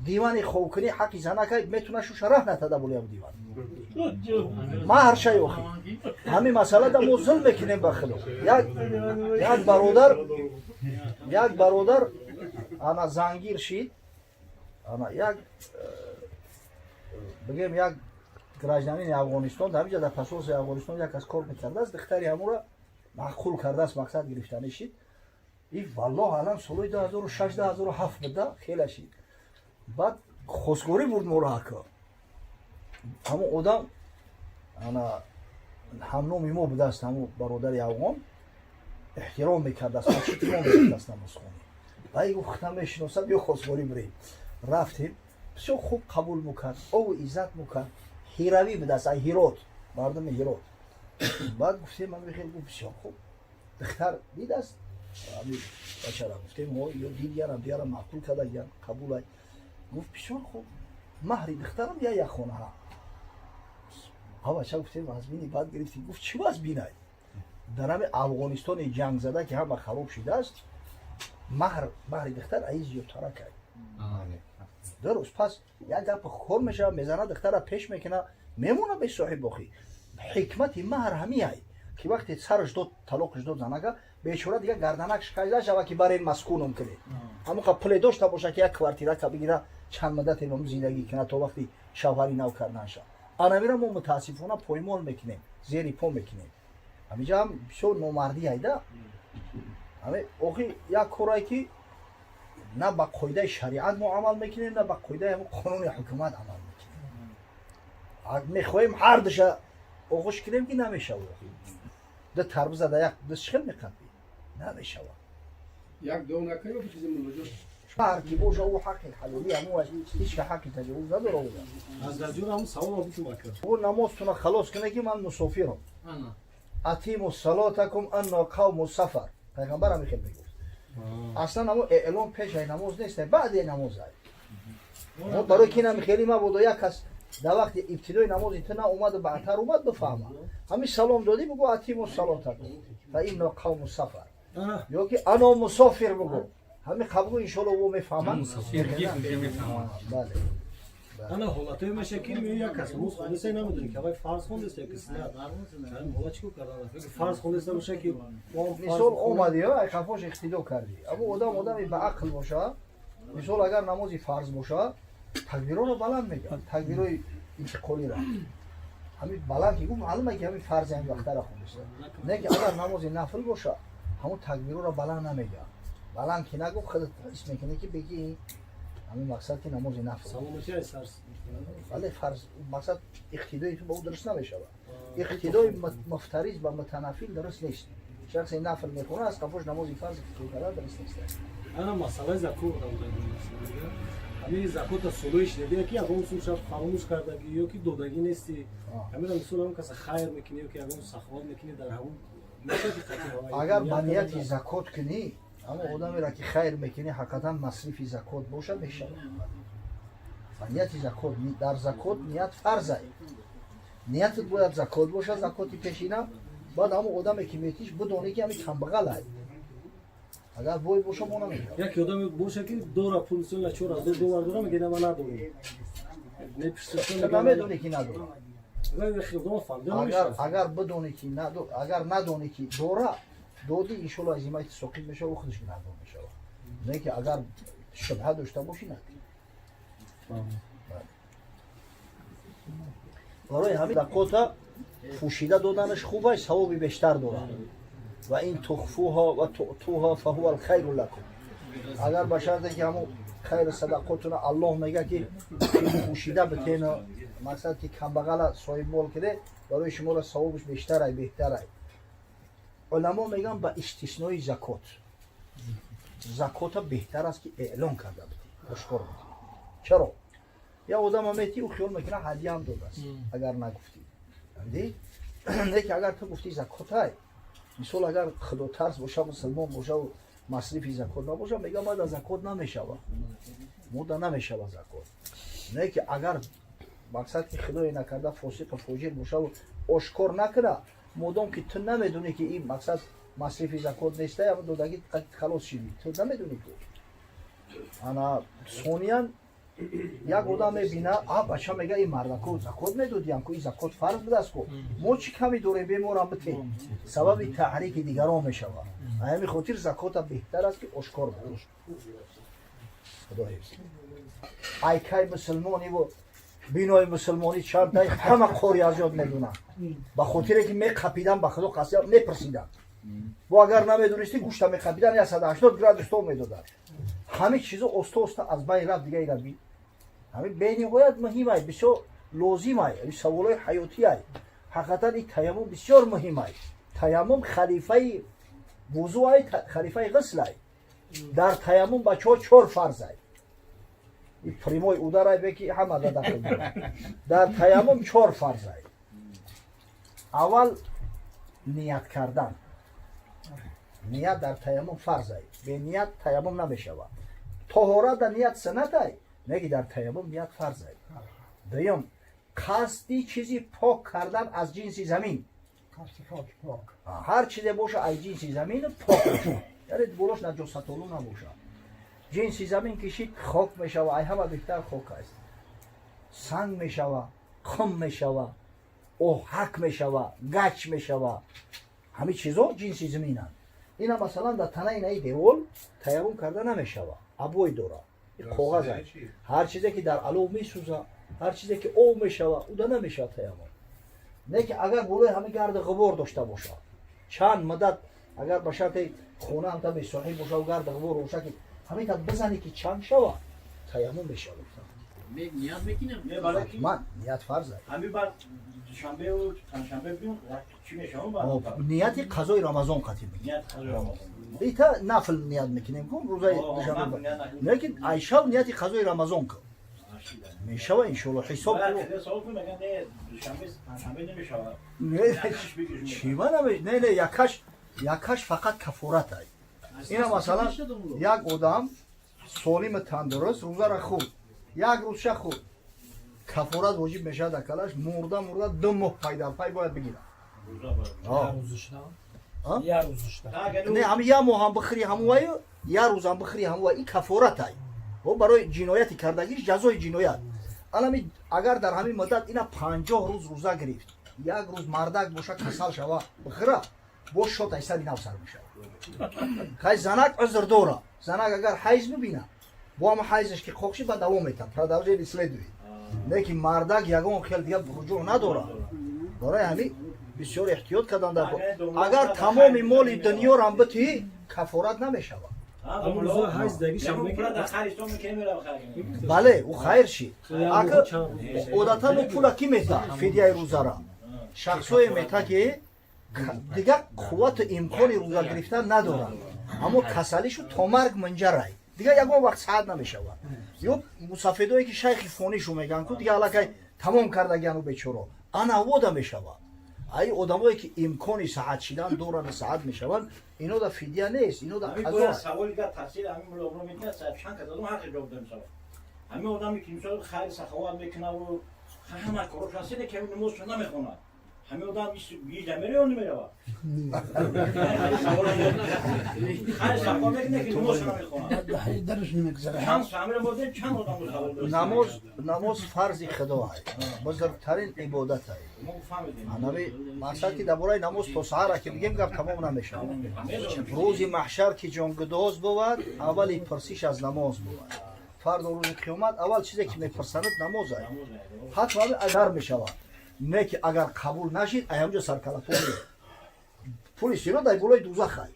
Дивани хобкунӣ ҳаққи занака, метуна шуша раҳ натада болоям диван. Маҳр шай. Охи, ҳамин масъалада мо зулм мекунем ба худо. Як бародар ана зангир шид, ана як бигем, як гражданини Афғонистон дар ҳамиҷа, дар посольствои Афғонистон як кас кор мекардааст. Духтари ҳамура маъқул кардааст, мақсад гирифтанӣ шид. И валлоҳ алам, солҳои 2006, 2007 буда, хела шид. Баъд хосгорӣ бурд моро. Ака, ҳамон одам ана ҳамноми мо будааст. Ҳамон бародари афғон эҳтиром мекардааст, масҷиди мо мерафтааст намозхонӣ. Баъд гуфт: «Худам мешиносам, ё хосгорӣ бирем». Рафтем, бисёр хуб қабул мекард, ову иззат мекард. Ҳиравӣ будааст, ай Ҳирот, мардуми Ҳирот. Баъд гуфтем, ман мехел. Гуфт: «Бисёр хуб, духтар дидааст ами бачара?» Гуфтем: «Ҳо, ё дидиярам, дигарам маъқул кардагиян, қабулай». Гуфт: «Бисёр хуб, маҳри духтарам я як хонаҳа». Ҳа, бача, гуфтем, вазбини бад гирифтӣ. Гуфт: «Чӣ вазбинай? Дар ҳами Афғонистони ҷангзада, ки ҳама хароб шидааст, маҳр, маҳри духтар аи зиёдтаракай». Дуруст, пас як гап кор мешава, мезана, духтара пеш мекуна, мемона бесоҳиб. Охи, ҳикмати маҳр ҳамиай, ки вақте сараш дод, талоқаш дод занака, бечора дига гарданак шикаста шава, ки барен маскунум кунед. Ҳамоқа пуле дошта боша, ки як квартирака бигира, чанд муддате ном зиндагӣ кунад, то вақти шавҳари нав карданша. Анамира мо мутаассифона поймол мекунем, зери по мекунем. Ҳамиҷа ҳам бисёр номардӣ айда. Ҳами охи як корае, ки на ба қоидаи шариат мо амал мекунем, на ба қоидаи ҳамн қонуни ҳукумат амал мекунем. Мехоҳем ҳар душа оғӯш кунем, ки намешава. Ду тарбуза да як даст чӣ хел меқапӣ? Намешава. Як дона ка ё чизи муллоҷон? Ҳар ки боша, ӯ ҳаққи ҳалолӣ ҳамун, ҳеч ка ҳаққи таҷовуз надора ӯ. Аз радио ҳам савол бутум, ака. Ӯ намозтуна халос куне, ки ман мусофирам. أتموا صلاتكم إنا قوم سفر. Пайғамбар ҳамин хел мегуфт. Аслан ҳамо эълон пешаи намоз нест, баъди намоз ай. Мо барои ки нами хеле мабодо як кас дар вақти ибтидои намози ту на омаду баъдтар омад, бифаҳма. Ҳамин салом додӣ, бугӯ: أتموا صلاتكم فإنا قوم سفر ё ки أنا مسافر бугӯ. Ҳамин қабгӯ, иншолло, ӯ мефаҳмад. Бале. Ана ҳолатое меша, ки як кас намоз хондаста, намедонӣ, ки аввай фарз хондаста ё ки суннат. Ҳамин ҳолат чӣ кор кардан? Фарз хондаста боша, ки Мисол, омадӣ, ай қафош иқтидо кардӣ. Аммо одам одами ба ақл боша, мисол, агар намози фарз боша, такбироро баланд мегӯяд, такбирои интиқолиро ҳамин баланд ки гуфт, маълуме, ки ҳамин фарзи ҳамин вақтара хондаста. Не ки агар намози нафл боша, ҳамон такбироро баланд намегӯяд. Баланд ки нагуфт, худат ҳис мекунӣ, ки беги ҳамин мақсад, ки намози нафл. Саломатӣ ай сар. Бале, фарз, мақсад, иқтидои ту ба ӯ дуруст намешавад. Иқтидои муфтариз ба мутанаффил дуруст нест. Шахсе нафл мехонад, аз қафош намози фарз иқтидо кардан дуруст нест. Ана масъалаи закот, ҳамин закота солои шунидия, ки ягон сум шаб фаромӯш кардагӣ ё ки додагӣ нести. Ҳамира, мисол, ҳамон каса хайр мекунӣ ё ки ягон саховат мекунӣ, дар ҳамон Агар ба нияти закот кунӣ, ҳамон одамеро ки хайр мекунӣ, ҳақиқатан масрифи закот боша, мешавад ба нияти закот. Дар закот ният фарзай, ниятат бояд закот боша, закоти пешина. Баъд ҳамон одаме ки метиш, бидонӣ, ки ҳамин камбағалай. Агар бой боша, мо намекард. Як одаме боша, ки дора пул, мисол, 4000 доллар дора, мега: «Ман надорам». Намедонӣ, ки надора. Агар бидонӣ, ки агар надонӣ, ки дора, додӣ, иншолло, аз зиммати соқит мешава, худаш гунаҳгор мешава. Не ки агар шубҳа дошта бошӣ, накунӣ. Барои ҳамин закота пӯшида доданаш хуб аст, савоби бештар дорад. وإن تخفوها وتؤتوها فهو خير لكم. Агар ба шарте, ки ҳамон хайру садақотуна, Аллоҳ мега, ки пӯшида битена, мақсад, ки камбағала соҳибмол киде, барои шуморо савобаш бештарай, беҳтарай. Уламо мегӯянд, ба истиснои закот. Закота беҳтар аст, ки эълон карда битӣ, ошкор битӣ. Чаро? Я одама метӣ, ӯ хиёл мекунад, ҳадияам додааст, агар нагуфтӣ. Не ки агар ту гуфтӣ, закотай, мисол, агар худотарс боша, мусулмон боша, масрифи закот набоша, мега: «Мада закот намешава, мода намешава закот». Не ки агар, мақсад, ки худое накарда, фосиқу фоҷир бошаву ошкор накуна, модом ки ту намедонӣ, ки ин, мақсад, масрифи закот неста, додагӣ халос шидӣ, ту намедонӣ ку. Ана сониян Як одам мебина, а бача мега, ин мардако закот медодиям ку, ин закот фарз будааст ку, мо чӣ ками дорем, беморам бите. Сабаби таҳрики дигарон мешавад. Ҳамин хотир закота беҳтар аст, ки ошкор бошад. Худо ҳифз. Айкай мусулмониву бинои мусулмонӣ чанд ҳама қори аз ёд медонанд, ба хотире ки меқапидан, ба Худо қасам, мепурсиданд. Бо агар намедонистӣ, гӯшта меқапидан, 180 градус то медоданд. Ҳамин чизо оста оста аз байн рафт. Дига ира би ҳамин бениҳоят муҳим ай, бисёр лозим ай, саволҳои ҳаётӣ ай. Ҳақиқатан, ин таяммум бисёр муҳим ай. Таяммум халифаи вузӯ ай, халифаи ғусл ай. Дар таяммум, бачаҳо, чор фарз ай. И прямой удар ай, беки ҳама да дахл дорад. Дар таяммум чор фарз ай. Аввал ният кардан. Ният дар таяммум фарз ай, беният таяммум намешавад. Тоҳорат дар ният суннат ай, неки дар таяммум ният фарз ай. Дуюм, қасди чизи пок кардан аз ҷинси замин. Ҳар чизе боша, аз ҷинси замин пок боша, яъне болош наҷосатолу набошад. Ҷинси замин кишид, хок мешава, ай ҳама беҳтар хок аст, санг мешава, қум мешава, оҳак мешава, гач мешава. Ҳамин чизо ҷинси заминанд. Ина, масалан, дар танаи наи девол таяммум карда намешава, обой дора, коғаз аст. Ҳар чизе ки дар алов месӯза, ҳар чизе ки об мешава, уда намешава таяммум. Не ки агар болои ҳамин гарди ғубор дошта бошад чанд муддат, агар ба шарти хона ҳамта бесоҳиб бошаву гарди ғубор боша, ки ҳамин та бизанӣ, ки чанг шава, таяммум мешава. Ният мекунем. Ман ният фарз аст. Ҳамин баъд душанбеу панҷшанбе биён, чӣ мешавам? Нияти қазои Рамазон қатӣ мекунем. Ният қазои Рамазон. Ита нафл ният мекунем ку рӯзаи душанбе, лекин айшав нияти қазои Рамазон кун, мешава, иншоалло, ҳисоб. Савол кун, меган, не, душанбе, панҷшанбе намешавад. Чима наме? Не, якаш фақат кафорат ай. Ина, масалан, як одам солими тандуруст рӯзара хӯрд, як рӯзша хӯрд, кафорат воҷиб мешавад акалаш. Мурда мурда 2 моҳ пайдарпай бояд бигирад. Не, ҳами як моҳ ҳам бихӯри ҳамуваю, як рӯзам бихӯри ҳамувай, ин кафорат ай. Бо барои ҷинояти кардагиш, ҷазои ҷиноят. Анами агар дар ҳамин муддат ина 50 рӯз рӯза гирифт, як рӯз мардак боша, касал шава, бихӯра, бош шот ай сари нав сар мешавад. Хай, занак узр дора. Занак агар ҳайз бибина, бо ҳама ҳайзаш ки қоқ шид, ба давом метад, продолжение следует. Лекин мардак ягон хел дига руҷӯъ надорад. Барои ҳамин бисёр эҳтиёт кардан дар. Агар тамоми моли дунёрам битӣ, кафорат намешавад. Бале, ӯ хайр шид. Ака, одатан ӯ пула кӣ мета? Фидияи рӯзара шахсое мета, ки дигар қуввату имкони рӯза гирифтан надорад, аммо касалишу то марг мунҷарай, дигар ягон вақт саҳат намешавад. Ё мусафедое, ки шайхи фонишу мегӯянд ку, дигар аллакай тамом кардагиану бечоро ана вода мешавад. Ай одамое, ки имкони саҳат шидан доранд, саҳат мешаванд, ино да фидия нест, ино да қазо. Саволи га тафсил ҳамин мулоқро мекунад, чанд кас одам ҳақи ҷавоб додем. Савол: ҳамин одаме, ки мисол хайр саховат мекунаву ҳама корош ҳаст, ки ҳамин намозшо намехонад, ҳамин одам биҳишт мерава ё намерава? Хайр саховат мекунад, ки намозшо намехонад. Дараш намегзарад. Чанд ҳамин модем, чанд одам савол дод. Намоз фарзи худо ай, бузургтарин ибодат ай. Мо фаҳмидем. Анави мақсад, ки дар бораи намоз то саҳара ки бигем, гап тамом намешавад. Рӯзи маҳшар ки ҷонгудоз бувад, аввали пурсиш аз намоз бувад. Фардо рӯзи қиёмат аввал чизе, ки мепурсанад, намоз ай. Ҳатман агар мешавад, не ки агар қабул нашид, ай ҳамҷо саркалафо пули сиро дар болои дузах ай.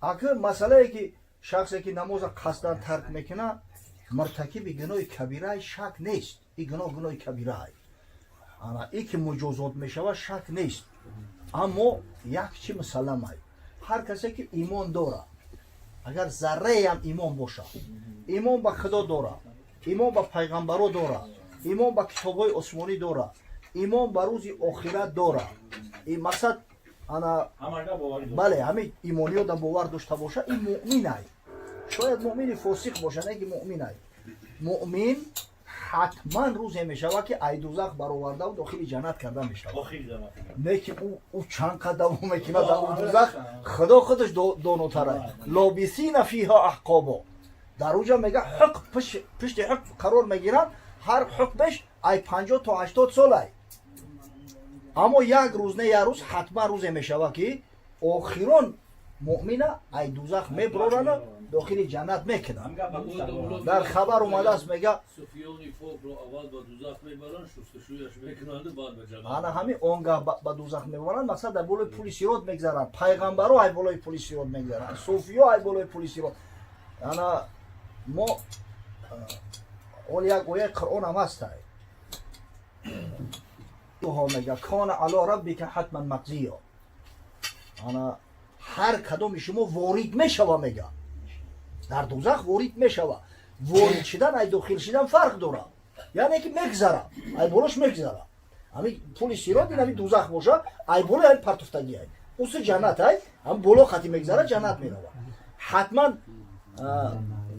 Ака, масъалае, ки шахсе, ки намоза қасдан тарк мекунад, муртакиби гуноҳи кабираи, шак нест. И гуноҳ гуноҳи кабираай. Ана и ки муҷозот мешавад, шак нест. Аммо як чи мусалламай: ҳар касе, ки имон дорад, агар зарраеам имон бошад, имон ба Худо дорад, имон ба пайғамбаро дорад, имон ба китобҳои осмонӣ дорад, имон ба рӯзи охират дорад, и мақсад ана Ҳамашга боварӣ дорад. Бале, ҳамин имониёда бовар дошта боша, ин муъмин ай. Шояд муъмини фосиқ боша, не ки муъмин ай. Муъмин ҳатман рӯзе мешавад, ки ай дузах баровардаву дохили ҷаннат карда мешавад. Охир замон. Не ки ӯ чанд қад давом мекунад дар ӯ дузах, Худо худаш донотарай. لابثين فيها أحقابا. Дар уҷа мега, ҳукм пишти ҳукм қарор мегиранд. Ҳар ҳукмеш ай 50 то 80 солай. Аммо як рӯз не, як рӯз ҳатман рӯзе мешава, ки охирон муъмина ай дузах меброрана, дохили ҷаннат мекунанд. Дар хабар омадааст, мега. Суфиёни покро аввал ба дузах мебаранд, шустушӯяш мекунанду баъд ба ҷаннат. Ана ҳамин он гаҳ ба дузах мебаранд. Мақсад, дар болои пули сирот мегзаранд. Пайғамбаро ай болои пули сирот мегзаранд, суфиё ай болои пули сирот. Ана мо ол як ояи Қуръон ҳам ҳастай, мега: كان على ربك حتما مقضيا. Ана ҳар кадоми шумо ворид мешава, мега, дар дузах ворид мешава. Ворид шидан ай дохил шидан фарқ дорад, яъне ки мегзара, ай болош мегзара. Ҳами пули сирот ин ҳами дузах боша, ай болои ҳами партуфтагӣ ай уси ҷаннат, ай ҳам боло хати мегзара, ҷаннат мерава ҳатман.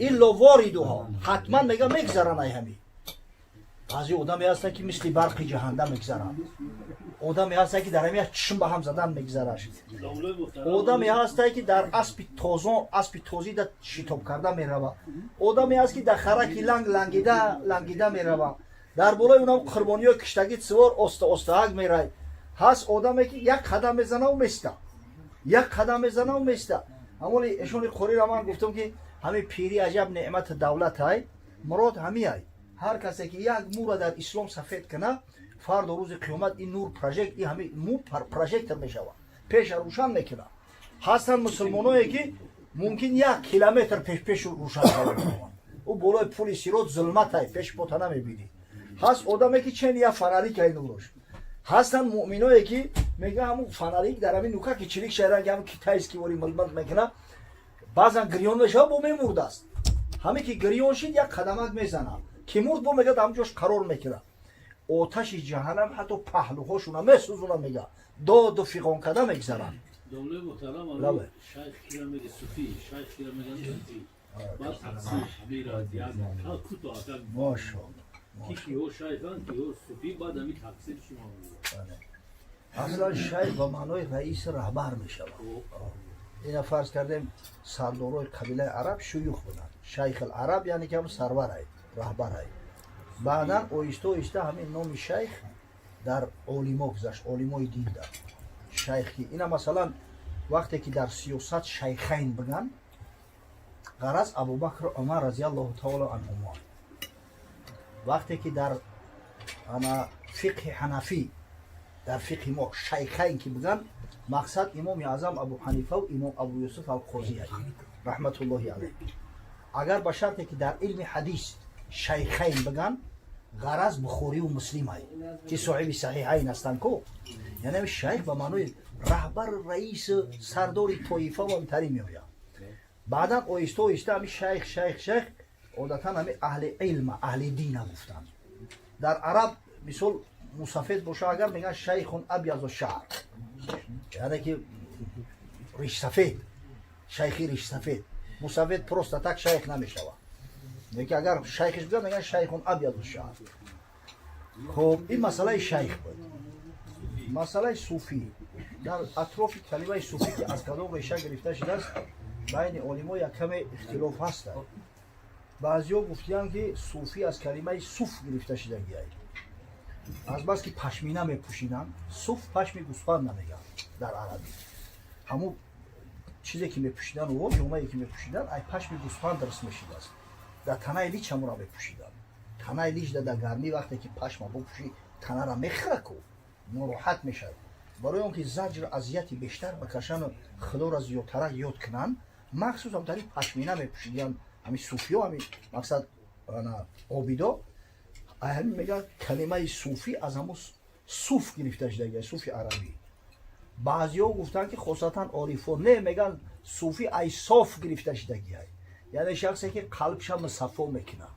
إلا واردها, ҳатман, мега, мегзаран ай ҳами. Баъзе одаме ҳастанд, ки мисли барқи ҷаҳанда мегзаранд. Одаме ҳастанд, ки дар ҳами як чишм ба ҳам задан мегзараш. Одаме ҳастанд, ки дар аспи тозон, аспи тозида шитоб карда мерава. Одаме ҳаст, ки дар хараки ланг лангида лангида мерава. Дар болои унам қурбониҳои киштагӣ сивор оста остаак мерай. Ҳаст одаме, ки як қадам мезанаву места, як қадам мезанаву места. Ҳамоли эшони қориро ман гуфтам, ки ҳамин пирӣ аҷаб неъмати давлатай. Мурод ҳамиай: ҳар касе ки як мӯра дар ислом сафед кана, фардо рӯзи қиёмат ин нур прожект, ин ҳами мӯ прожектор мешавад, пеша рӯшан мекунад. Ҳастанд мусулмоное, ки мумкин як километр пеш пеш рӯшан шавад. Ӯ болои пули сирот зулматай, пеш пота намебинӣ. Ҳаст одаме, ки чен як фонарик ай нурош. Ҳастанд муъминое, ки мега, ҳамун фонарик дар ҳамин нука ки чирик шайранги ҳамин китайский вори милмилт мекуна. Баъзан гирён мешава, бо мемурдааст. Ҳаме ки гирён шид, як қадамак мезана, ки мурд, бо мега, ҳам ҷош қарор мекунад. Оташи ҷаҳаннам ҳатто паҳлӯҳошуна месӯзона, мега, доду фиғон карда мегзаранд. Домлаи муҳтарам. Лабе. Шайх кира меги суфӣ, шайх кира меган суфӣ, баъд тақсим мерад як куто акак. Мошоалло. Ки киҳо шайханд, киҳо суфӣ, баъд ҳами тақсим шумо. Аслан шайх ба маънои раиси, раҳбар мешавад. Ина фарз кардем, сардорои қабилаи араб шуюх буданд. شيخ العرب, яъне ки ҳам сарварай, раҳбарай. Баъдан оҳиста оҳиста ҳамин номи шайх дар олимо гузашт, олимои дин дар шайхи. Ина масалан, вақте ки дар сиёсат шайхайн биган, ғараз Абубакр, Умар رضي الله تعالى عنهما. Вақте ки дар ана фиқҳи ҳанафӣ, дар фиқҳи мо шайхайн ки биган, мақсад Имоми Аъзам Абу Ҳанифаву Имом Абу Юсуф Алқозӣ رحمة الله عليه. Агар ба шарте ки дар илми ҳадис шайхайн биган, ғараз Бухориву Муслимай, ки соҳиби саҳиҳайн ҳастанд ку. Яъне шайх ба маънои раҳбар, раис, сардори тоифа ва интари меояд. Баъдан оҳиста оҳиста ҳами шайх, шайх, шайх одатан ҳами аҳли илма, аҳли дина гуфтанд. Дар араб мисол мусафед боша агар, мегӯянд شيخ أبيض الشعر, яъне ки ришсафед, шайхи ришсафед. Мусафед просто так шайх намешавад. Леки агар шайхиш бигӯяд, мегӯянд شيخ أبيض الشعر. Хуб, ин масъалаи шайх буд. Масъалаи суфӣ. Дар атрофи калимаи суфӣ, ки аз кадом реша гирифта шудааст, байни олимо як каме ихтилоф ҳастанд. Баъзиҳо гуфтиянд, ки суфӣ аз калимаи суф гирифта шудагиай, азбаски пашмина мепӯшиданд. Суф пашми гӯсфанд намегӯянд дар арабӣ. Ҳамун чизе ки мепӯшиданд, о ҷомае ки мепӯшиданд, ай пашми гӯсфанд дарст мешидааст. Дар танаи лич ҳамонро мепӯшиданд. Танаи лич дар гармӣ вақте ки пашма бупӯшӣ, танара мехӯра-ку, нороҳат мешавад. Барои он ки заҷр, азияти бештар бакашану худоро зиёдтарак ёд кунанд, махсус ҳамтари пашмина мепӯшидиянд ҳами суфиё, ҳами мақсад обидо. Ҳамин мегӯяд, калимаи суфӣ аз ҳамун суф гирифта шудагия, суфи арабӣ. Баъзиҳо гуфтанд, ки хосатан орифо не, мегӯянд, суфӣ ай соф гирифта шудагиай, яъне шахсе ки қалбша мусаффо мекунад.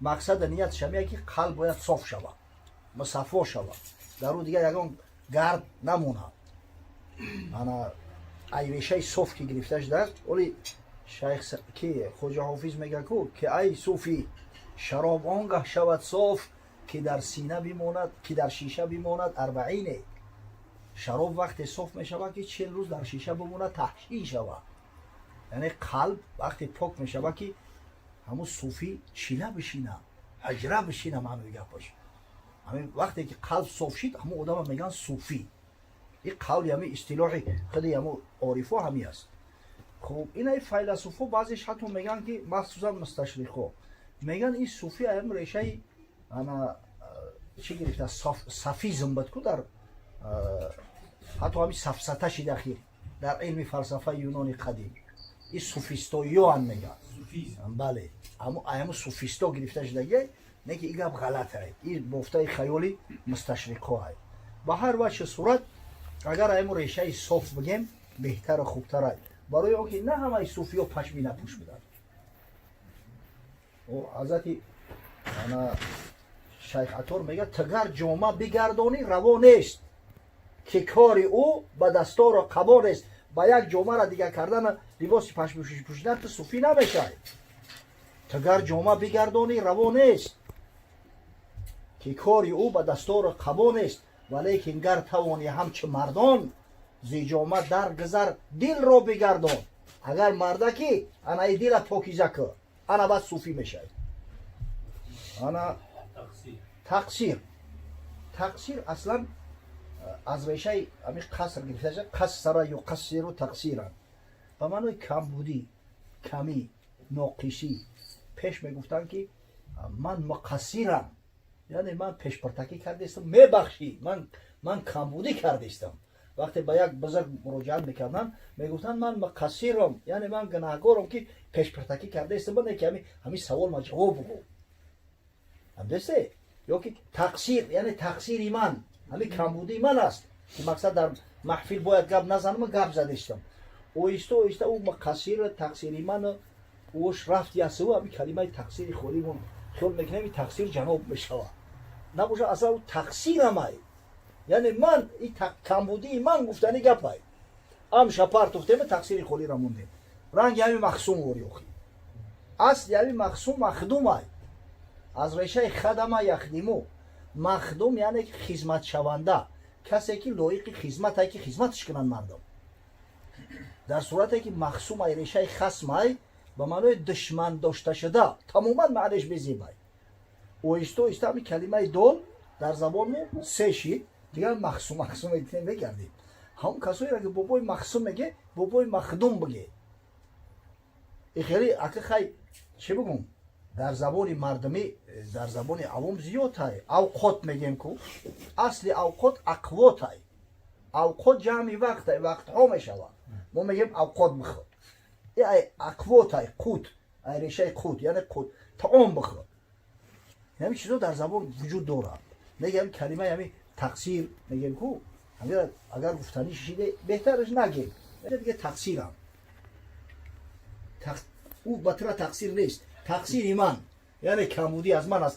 Мақсада ниятш ҳамия, ки қалб бояд соф шавад, мусаффо шавад, дар ӯ дигар ягон гард намонад. Ана ай решаи соф ки гирифта шудааст. Оли шайх ки Хоҷа Ҳофиз мега ку, ки ай суфӣ, шароб он гаҳ шавад соф, ки дар сина бимонад, ки дар шиша бимонад арбаине. Шароб вақте соф мешавад, ки 40 рӯз дар шиша бимонад, таҳшин шавад. Яъне қалб вақте пок мешавад, ки Ҳамун суфӣ чила бишина, ҳуҷра бишина, маънои гапаш. Ҳамин вақте ки қалб соф шид, ҳамун одама мегӯянд суфӣ. Ин қавли ҳамин истилоҳи худи ҳамун орифо ҳамин аст. Хуб, инаи файласуфо баъзеш ҳатто мегӯянд, ки махсусан мусташриқҳо мегӯянд, ин суфӣ ҳам решаи ана чӣ гирифта, софизм буд ку, дар ҳатто ҳамин сафсата шид ахир дар илми фалсафаи юнони қадим. Ин суфистоиёан мегӯянд. Бале, ҳамун суфисто гирифта шудагия, не ки ин гап ғалат ай, ин бофтаи хаёли мусташриқҳо ай. Ба ҳар вачҳи сурат, агар ҳамун решаи соф бигем, беҳтару хубтар ай, барои он ки на ҳамаи суфиё пашминапӯш буданд. Ҳазрати ана Шайх Атор мегӯяд: «Ту гар ҷома бигардонӣ, раво нест, ки кори ӯ ба дастору қабо нест». Ба як ҷомара дигар кардан, либоси пашмпӯшӣ пӯшидан ту суфӣ намешавӣ. Ту гар ҷома бигардонӣ, раво нест, ки кори ӯ ба дастору қабо нест, валекин гар тавонӣ ҳамчу мардон, зи ҷома дар гузар, дилро бигардон. Агар мардакӣ, анаи дила покиза кӯ, ана баъд суфӣ мешавӣ. Ана тақсир. Тақсир аслан аз решаи ҳамин қаср гирифта шуда, قصر يقصر تقصيرا, ба маънои камбудӣ, камӣ, ноқисӣ. Пеш мегуфтанд, ки ман муқассирам, яъне ман пешпартакӣ кардастам, мебахшӣ, ман камбудӣ кардастам. Вақте ба як бузург муроҷиат мекарданд, мегуфтанд: «Ман муқассирам, яъне ман гунаҳгорам, ки пешпартакӣ кардаистам, не ки ҳамин савол ма ҷавоб бугӯ». Ҳамдесте ё ки тақсир, яъне тақсири ман, ҳамин камбудии ман аст, ки мақсад дар маҳфил бояд гап назанам, гап задистам. Оҳиста оҳиста ӯ муқассир, тақсири ман ӯш рафт ясу, ҳамин калимаи тақсири холимон хиёл мекунем, тақсир ҷаноб мешавад. Набошад, аслан ӯ тақсирамай, яъне ман и камбудии ман гуфтани гапай. Амша партофтема, тақсири холира мондем. Ранги ҳами махсум вори охи. Асли ҳами махсум махдумай, аз решаи خدم يخدم. Махдум яъне хизматшаванда, касе ки лоиқи хизматай, ки хизматш кунанд мардум. Дар сурате ки махсумай, решаи хасмай, ба маънои душман дошташуда, тамоман маънеш безебай. Оҳиста оҳиста ҳами калимаи дол дар забонмо се шид, дигар махсум, махсум мегардем. Ҳамон касоеро ки бобои махсум меге, бобои махдум биге. Ихели ака, хай, чӣ бигум, дар забони мардумӣ, дар забони авом зиёдтай. Авқот мегем ку, асли авқот ақвотай. Авқот ҷамъи вақтай, вақтҳо мешавад. Мо мегем: «Авқот бихӯр». Ай ақвотай, қут, ай решаи қут, яъне қут, таом бихӯр. Ҳамин чизо дар забон вуҷуд дорад. Мегем калимаи ҳамин тақсир мегем ку, агар гуфтанӣ шиде, беҳтараш нагем дига. Тақсирам ӯ ба тура тақсир нест, тақсири ман, яъне камбудӣ аз ман аст.